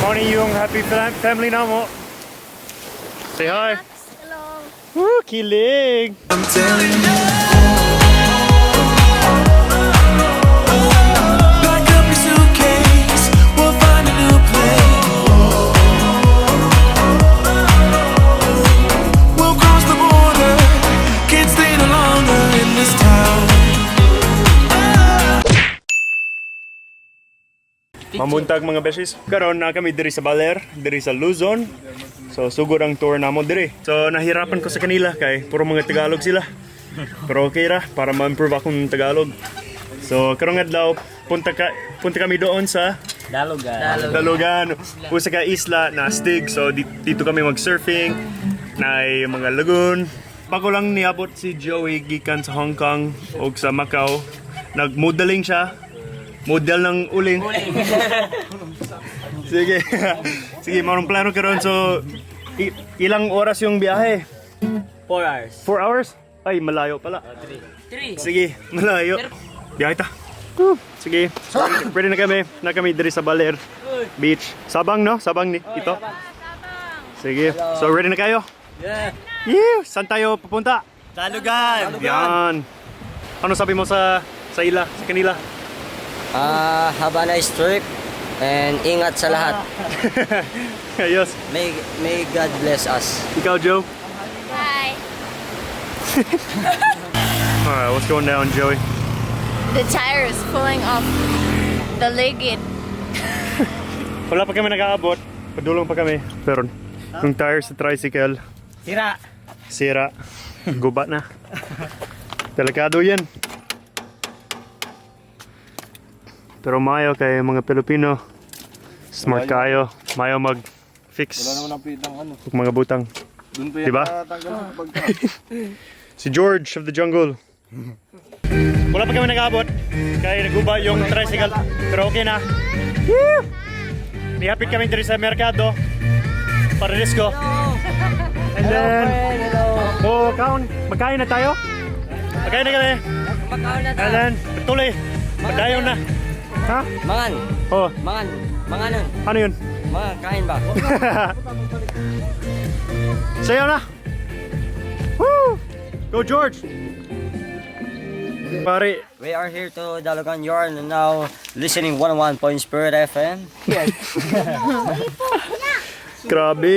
Mao ni yung happy family namo. Say hi. Hello. Woo, kilig! I'm telling you. Pack up your suitcase, we'll find a new place. We'll cross the border, can't stay no longer in this town. Mamuntag, mga beshies. Karon na kami diri sa Baler, diri sa Luzon. So sugod ang tour namo diri. So nahirapan ko sa kanila kay puro mga Tagalog sila. Pero okay ra para ma-improve akong Tagalog. So karong adlaw punta kami doon sa Dalugan. Dalugan, usa ka isla na astig. So dito kami mag-surfing, na mga lagoon. Bago lang niabot si Joey gikan sa Hong Kong o sa Macau. Nag-modeling siya. Model ng uling. Sige. Sige, marong plano karon. So ilang oras yung biyahe? 4 hours. 4 hours? Ay, malayo pala. 3. Sige, malayo. Biyahe ta. Woo. Sige, ready na kami. Na kami diri sa Baler Beach. Sabang, no? Sabang ni ito. Sige. So ready na kayo? Yeah. Yeah! Saan tayo pupunta? Dalugan. Yan. Ano sabi mo sa ila, sa kanila? Ah, have a nice trip and ingat sa lahat. Ayos. May God bless us. Ikaw, Joe? Bye. Alright, what's going down, Joey? The tire is pulling off the ligid. Wala pa kami nag-aabot. Padulong pa kami. Pero yung tire sa tricycle, Sira. sira. Guba na. Delikado yan. Pero mayo kay mga Pilipino. Smart kayo. Mayo mag-fix Wala naman ang pitang ano. og mga butang. Doon pa yan Diba? natanggal sa pagka. Si George of the Jungle. Wala pa kami nag-aabot. Kaya naguba yung tricycle. Pero okay na. Woo! Nihapit kami diri sa merkado. Para disco. And then, oh, kaon. Magkain na tayo? Magkain na kami. Makaon na And then, tuloy. Padayon na. Ha? Mangan. Oh, Mangan. Manganon. ano yun? Mangan, kain ba? Sayaw na! Woo! Go, George! Pare, We are here to Dalugan. You are now listening 101 Point Spirit FM. Grabe,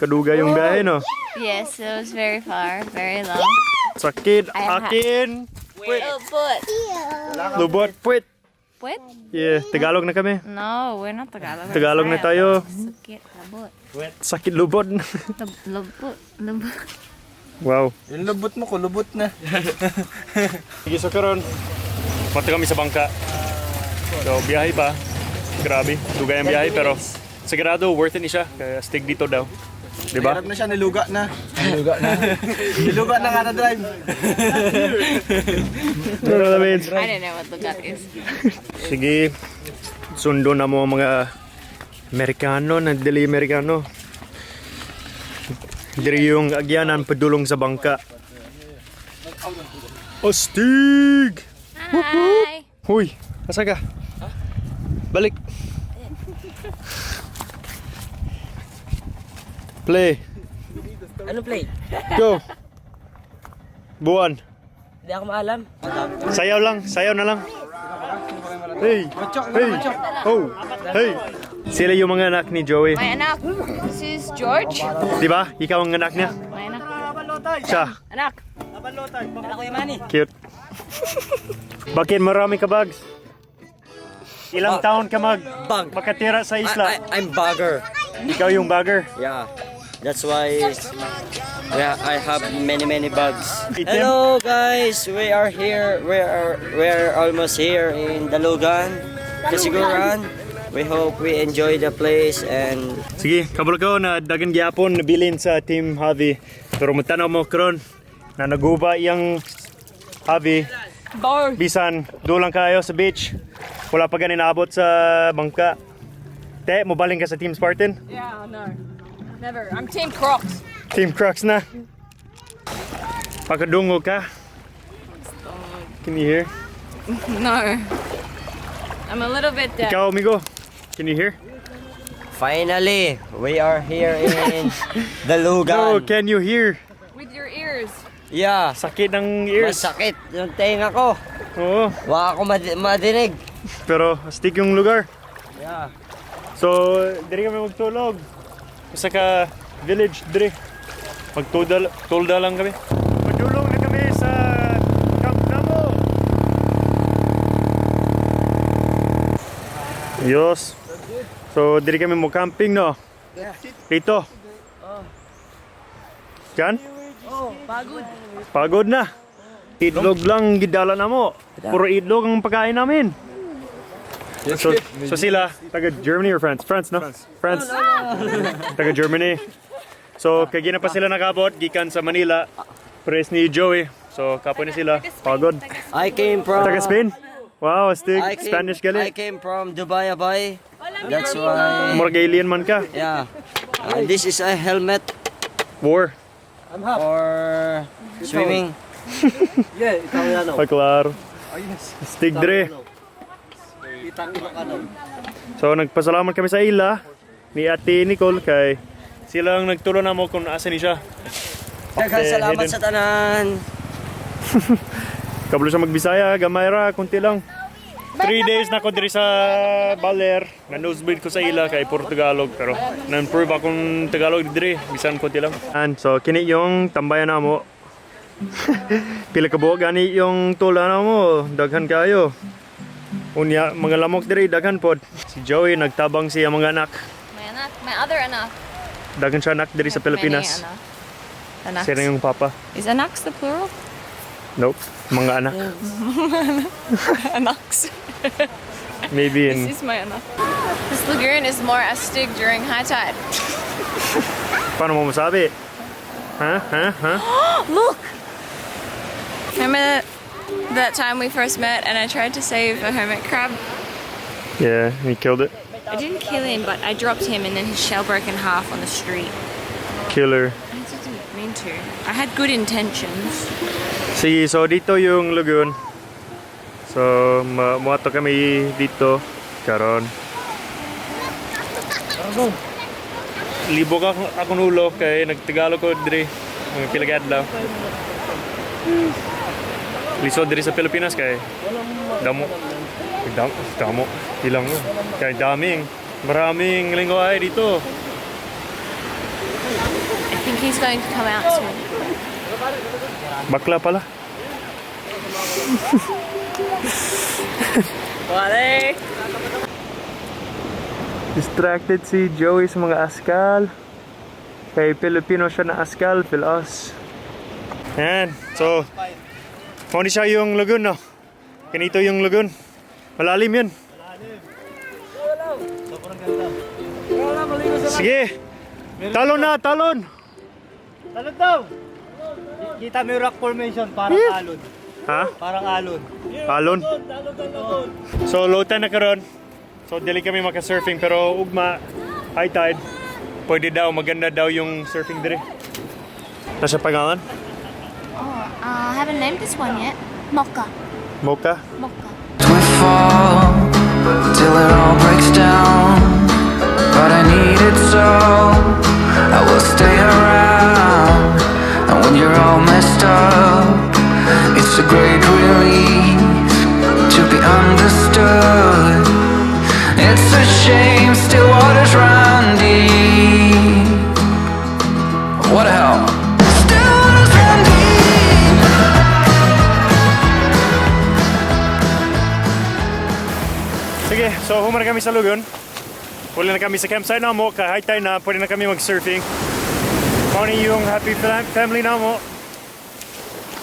kadugay yung biyahe, no? Yes, it was very far, very long. Sakit, akin, Lubot. Lubot, puwit. What? Yeah, Tagalog na kami. No, we're not Tagalog. We're Tagalog na Bisaya. tayo. Sakit, lubot. Sakit lubot. Lubot. Lubot. Wow. Yung lubot mo ko, lubot na. Sige, so karon, punta kami sa bangka. So, biyahe pa. Grabe, dugay ang biyahe, pero sigurado worth it ni siya. Kaya astig dito daw. Diba? Hirap na siya, niluga na. Niluga na. Niluga na nga na drive. You know what that means? I don't know what lugat is. Sige, sundo na mo ang mga Amerikano, na dili Amerikano. Diri yung agyanan padulong sa bangka. Astig! Hi. Huy, asa ka? Balik. Play. Ano play? Go. Buwan. Hindi ako maalam. Sayaw lang, sayaw na lang. Hey, hey, oh, hey. Sila yung mga anak ni Joey. My anak. This is George. Di ba? Ikaw ang anak niya? My anak. Siya. Anak. Cute. Bakit marami ka bags? Ilang taon ka mag Bag. makatira sa isla? I'm bagger. Ikaw yung bagger. Yeah. That's why, yeah, I have many, many bugs. Itim. Hello guys, we are here. We are almost here in Dalugan, Casiguran. We hope we enjoy the place and Sige, kabalo ko na dagan gyapon nabilin sa Team Javi. Pero matanaw mo karon na naguba iyang Javi. Bisan dulang kayo sa beach. Wala pa ganin naabot sa bangka. Te, mobaling ka sa Team Spartan? Yeah, no. Never. I'm Team Crocs. Team Crocs na. Pakadungog ka. Can you hear? No. I'm a little bit deaf. Ikaw, amigo. Can you hear? Finally, we are here in Dalugan. Oh, can you hear? With your ears. Yeah. Sakit ng ears. Masakit yung tenga ko. Oo. Wala ako madinig. Pero astig yung lugar. Yeah. So, diri kami magtulog. Isa ka village diri. Magtulda tulda lang kami. Padulong na kami sa camp namo. Yos. So, diri kami mo camping, no? Dito. Diyan? Oh, pagod. Pagod na. Itlog lang gidala na mo. Puro itlog ang pagkain namin. So sila, taga Germany or France? France, no? France. Taga Germany. So, kay gina pa sila nakabot, gikan sa Manila. Press ni Joey. So, kapoy na sila. Pagod. I came from Taga Spain? Wow, astig. Spanish I gali. came from Dubai, abay. That's why. Murag alien man ka. Yeah. And this is a helmet War. for swimming. Yeah, Italiano. Ay, klaro. Astig dre. Itang Ilocano. So nagpasalamat kami sa ila ni Ate Nicole kay sila ang nagtulong namo kung asa ni siya. Daghang Okay, salamat hidden. sa tanan. Kabalo siya magbisaya, gamay ra, kunti lang. 3 days na ko diri sa Baler. Na-nosebleed ko sa ila kay puro Tagalog pero na-improve akong Tagalog diri bisan kunti lang. And so kini yung tambayan namo. Pila ka buok gani yung tula namo, daghan kayo. Unya mga lamok diri daghan pod. Si Joey nagtabang siya mga anak. My anak, my other anak. Daghan siya anak diri sa I have many Pilipinas. anak. Anaks. Sino yung papa? Is anaks the plural? Nope. Mga anak. Anaks. Maybe in This is my anak. This lagoon is more astig during high tide. Paano mo masabi? Ha? Ha? Ha? Look! Remember that time we first met and I tried to save a hermit crab? Yeah, he killed it. I didn't kill him, but I dropped him and then his shell broke in half on the street. Killer. I didn't mean to. I had good intentions. Sige, so dito yung lagoon. So, muato kami dito. Karon. Libog ako, akong ulo kay nagtagalog ko diri mga pila ka adlaw. Lisod diri sa Pilipinas kay damo. Damo, damo. Ilang kay daming maraming lingwahe dito. I think he's going to come out soon. Bakla pala. Wale. Distracted si Joey sa mga askal. Kay Pilipino siya na askal, Pilas. Yan. So, mao ni siya yung lagoon, no? Ganito yung lagoon. Malalim yun. Sige. Talon na, talon. Talon daw! Kita mo yung rock formation, parang alon. Ha? Parang alon. Alon. So, low tide na karon. So, dili kami maka-surfing pero ugma, high tide. Pwede daw, maganda daw yung surfing dire. Nasa pangalan? Oh, I haven't named this one yet. Mocha. Mocha? Mocha. We fall till it all breaks down. But I need it so I will stay around. And when you're all messed up, it's a great relief to be understood. It's a shame, still waters run deep. What the hell? Still waters run deep. Sige, so human na kami sa lagoon. Huli na kami sa campsite na mo, kay high tide na, pwede na kami mag-surfing. Mao ni yung happy family na mo.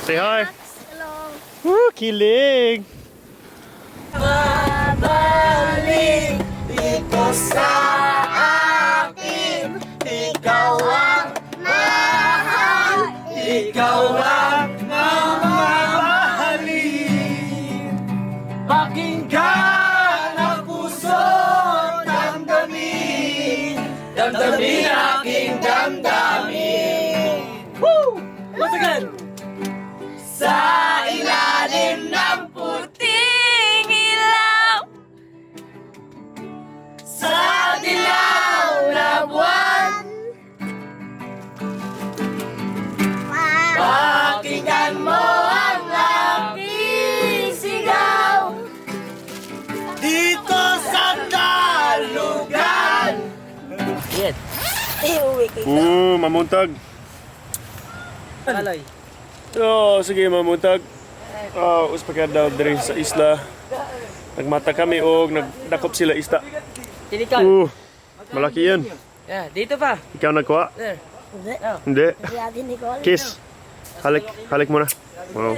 Say hi. Hello. Woo, kilig! Dito sa akin, ikaw ang mahal. Ikaw ang mamahalin. Pakinggan ang puso, damdamin. Damdamin aking damdamin. Woo! Once again! Sa ilalim ng Puting ilaw. Sa dilaw. Oo, mamuntag. Kaloy. Oh, sige, mamuntag. Oh, usa pa daw diri sa isla. Nagmata kami og nagdakop sila isda. Tinikal. Malaki yan. Yeah, dito pa. Ikaw nagkuha? There. Hindi. Kiss. Halik, halik muna. Wow.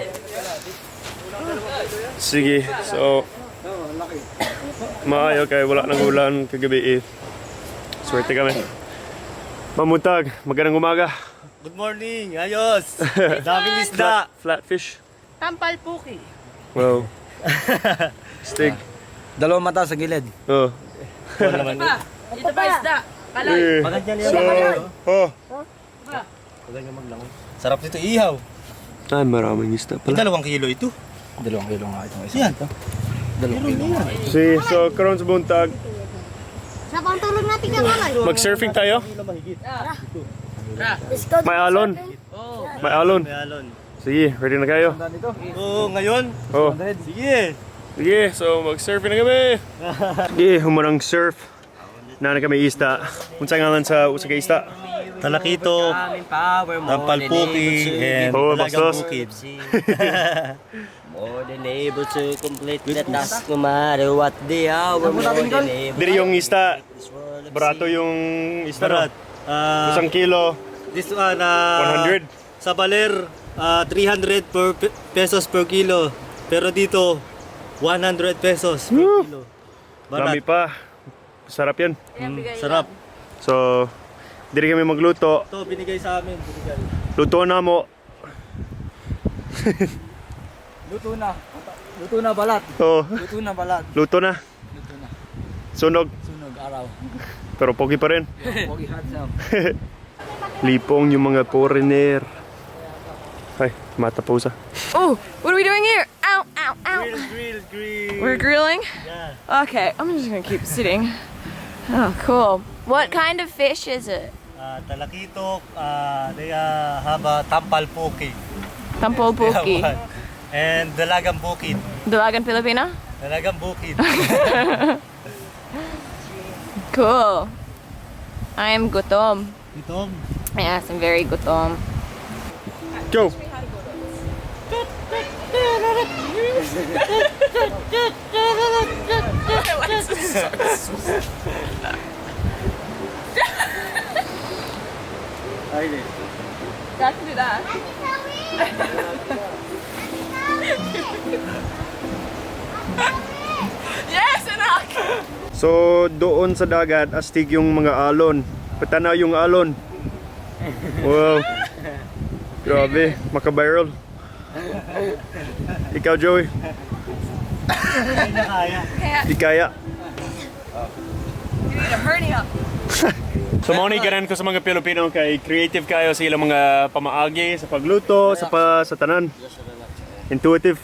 Sige, so maayo kay wala nang ulan kagabi eh. Swerte kami. Mamuntag, magandang umaga. Good morning! Ayos! Daming isda! Flat fish. Tampal puki. Wow. Steak. Dalawang mata sa gilid. Oh. Ito pa isda. Kaloy. Eh, so, oh. Sarap nito ihaw. Ay, maraming isda pala. 2 kilo ito. 2 kilo nga itong isa. Yan. 2 kilo nga. Si, so karon sa buntag, Sa pantulog natin ka Kaloy. mag-surfing tayo. Let's go. May alon. May alon. May alon. Sige, ready na kayo? Oo, ngayon. Oh. Sige! Sige, so mag-surfing na kami. Sige, humarang surf. Nana kami isda. Unsa ngalan sa usa ka isda? Talakito, Tampalpuki, and Oh, Dalagang bastos. Bukid. More than able to complete the task no matter what the hour. More than able Diri yung isda. this world of Barato yung isda. No? Barat. Ah, 1 kilo, this one, 100. sa Baler, 300 per pesos per kilo. Pero dito, 100 pesos per kilo. Dami Barat. pa. Sarap yan. Sarap. So, diri kami magluto. Ito, binigay sa amin. Binigay. Luto na mo. Luto na. Luto na balat. Oh, Luto na balat. luto na. Luto na. Sunog. Sunog araw. Pero pogi pa rin. Pogi handsome. Lipong yung mga foreigner. Ay, mata po sa. Oh, what are we doing here? Ow, ow, ow. Grill, grill, grill. We're grilling? Yeah. Okay, I'm just gonna keep sitting. Oh, cool. What kind of fish is it? Talakitok, they have a tampalpuki. Tampal puki. And Dalagang Bukid. Dalagan Filipina? Dalagang Bukid. Cool. I am gutom. Itom. Yes, I'm very gutom. Go! I can do that. Yes, anak! So, doon sa dagat, astig yung mga alon. Patanaw yung alon. Wow. Grabe, maka-viral. Ikaw, Joey. Hindi na kaya. Di kaya. You need a hernia. So, mao ni ganan ko sa mga Pilipino kay creative kayo sa ilang mga pamaagi sa pagluto, sa pa, sa tanan. Intuitive.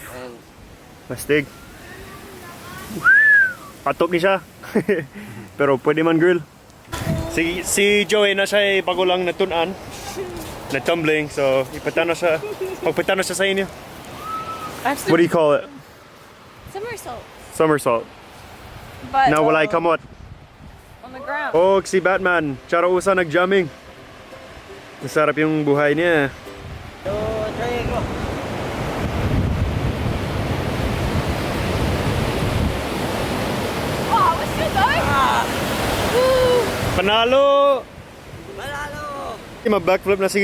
Astig. Patok ni siya. Pero pwede man grill. Si Joey na siya ay bago lang natunan. Na tumbling, so ipatano siya. Pagpatano siya sa inyo. I've What do you call it? Somersault. Somersault. But Na walay kamot. on the ground. Oh, si Batman. Charo usa nagjamming. Masarap yung buhay niya. Two, three, go. Oh, we're still going? Panalo! Malalo! Ma-backflip na si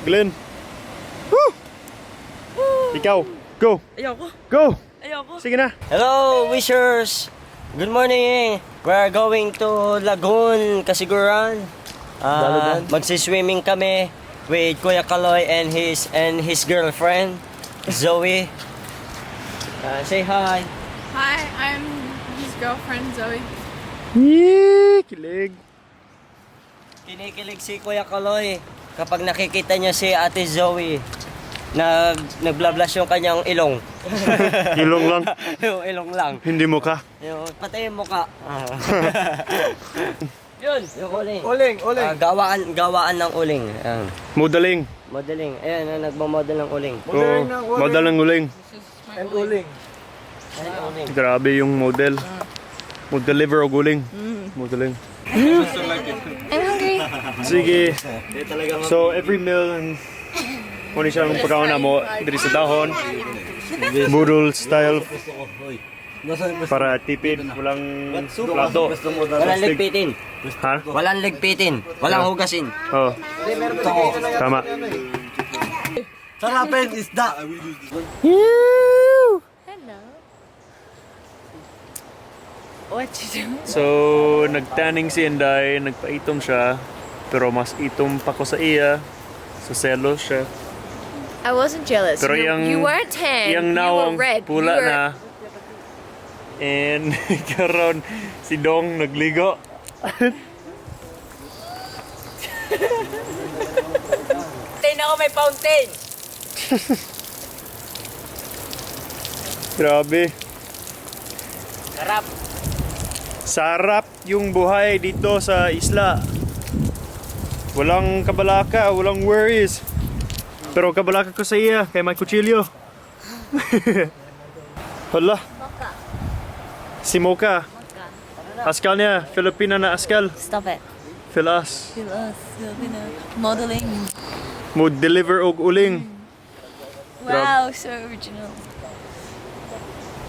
Glenn. Woo! Ikaw, go! Ayoko. Go! Ayoko. Sige na. Hello, wishers! Good morning! We're going to Lagoon, Kasiguran. Magsiswimming kami with Kuya Kaloy and his girlfriend, Zoe. Say hi. Hi, I'm his girlfriend Zoe. Yee, kilig. Kinikilig si Kuya Kaloy kapag nakikita niya si Ate Zoe. Nagbla-blush yung kanyang ilong. Ilong lang. Yung ilong lang. Hindi mo ka. Yung, pati yung mukha. Yun, yung uling. Uling, uling. Gawaan ng uling. Ayan. Modeling. Modeling. Ayan, nagmo-model ng uling. Oo, model ng uling. And uling. Ayan, uling. Grabe yung model. Mo-deliver og uling. Modeling. I'm hungry. Sige. So every meal mao ni siyang pagkaon namo diri sa dahon. Budol style para tipid, walang plato. Walang ligpitin. Ha? Walang ligpitin. Walang hugasin. Oh. Tama. Sarapin isda. Hello. What you doing? So, nagtanning si Inday, nagpaitom siya, pero mas itom pa ko sa iya. So, selos siya. I wasn't jealous. Pero you, iyang- you weren't tan. Iyang You were nawong red. pula You were, na. And karon si Dong nagligo. Fountain ako, may fountain! Grabe. Sarap. Sarap yung buhay dito sa isla. Walang kabalaka, walang worries. Pero kabalaka ko sa iya, kay may kutsilyo. Hala. Si Mocha. Askal niya, Filipina na askal. Stop it. Filas. Us, Filipino. Modeling. Mo deliver og uling. Wow, so original.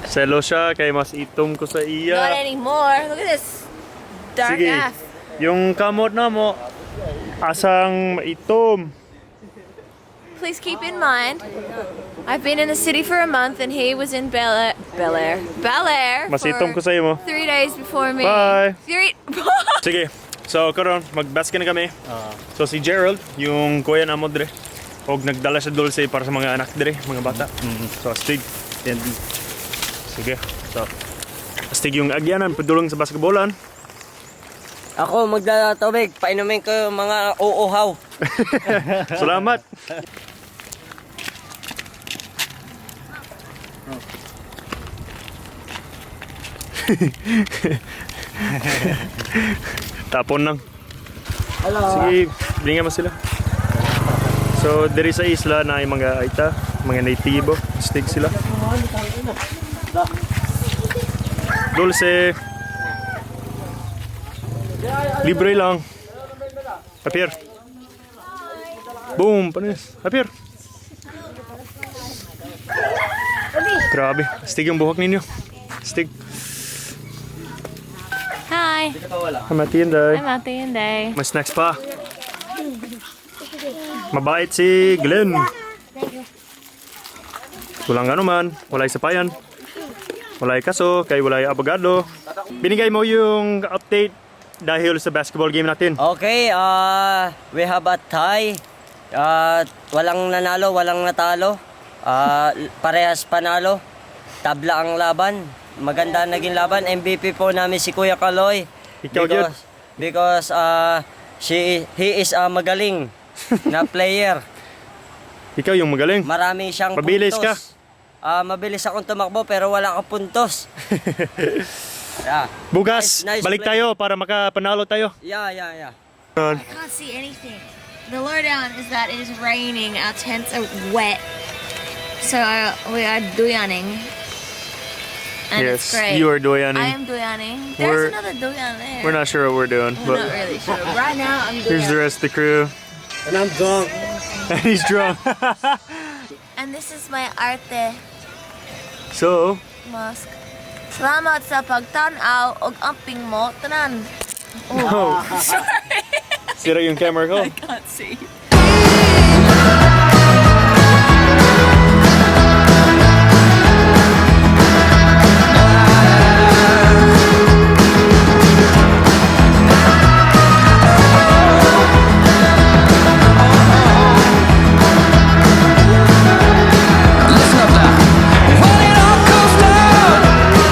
Selo siya kay mas itom ko sa iya. Not anymore. Look at this. Dark Sige. F. Yung kamot na mo, asang maitom. Please keep in mind, I've been in the city for a month and he was in Bel Air. Bel Air. Bel Air. Mas itom ko for sa imo. 3 days before me. Bye. Three. Sige. So karon magbasket na kami. So si Gerald, yung kuya namo dire, og nagdala siya dulce para sa mga anak dire, mga bata. So astig. Sige. So astig yung agyanan padulong sa basketballan. Ako magdala tubig. Painumin ko yung mga uuhaw. Salamat. Tapon lang. Sige, blingan mo sila. So, diri sa isla na yung mga aita, mga natibo, stick sila. Dulce. Libre lang. Apir. Boom, panis. Apir. Grabe, stig yung buhok ninyo. Stig. Hi. Ate Inday. I'm Ate Inday. May snacks pa. Mabait si Glenn. Walang ano man, walay sapayan. Walay kaso, kay walay abogado. Binigay mo yung update dahil sa basketball game natin. Okay, we have a tie. Walang nanalo, walang natalo. Parehas panalo. Tabla ang laban. Maganda ang naging laban. MVP po namin si Kuya Kaloy. Ikaw, gyud. Because he is a magaling na player. Ikaw yung magaling. Marami siyang Mabilis puntos. Mabilis akong tumakbo pero wala akong puntos. Yeah. Bukas, Nice, nice balik play. tayo para makapanalo tayo. Yeah. I can't see anything. The lowdown is that it is raining. Our tents are wet. So we are duyaning. And Yes, it's great. you are duyaning. I am duyaning. There's another duyan there. We're not sure what we're doing, We're but not really sure. Right now, I'm here's the duyaning. rest of the crew. And I'm drunk. And he's drunk. And this is my arte So, mask. Salamat sa pagtanaw og amping mo tanan. oh. Sira yung camera ko. Can't see.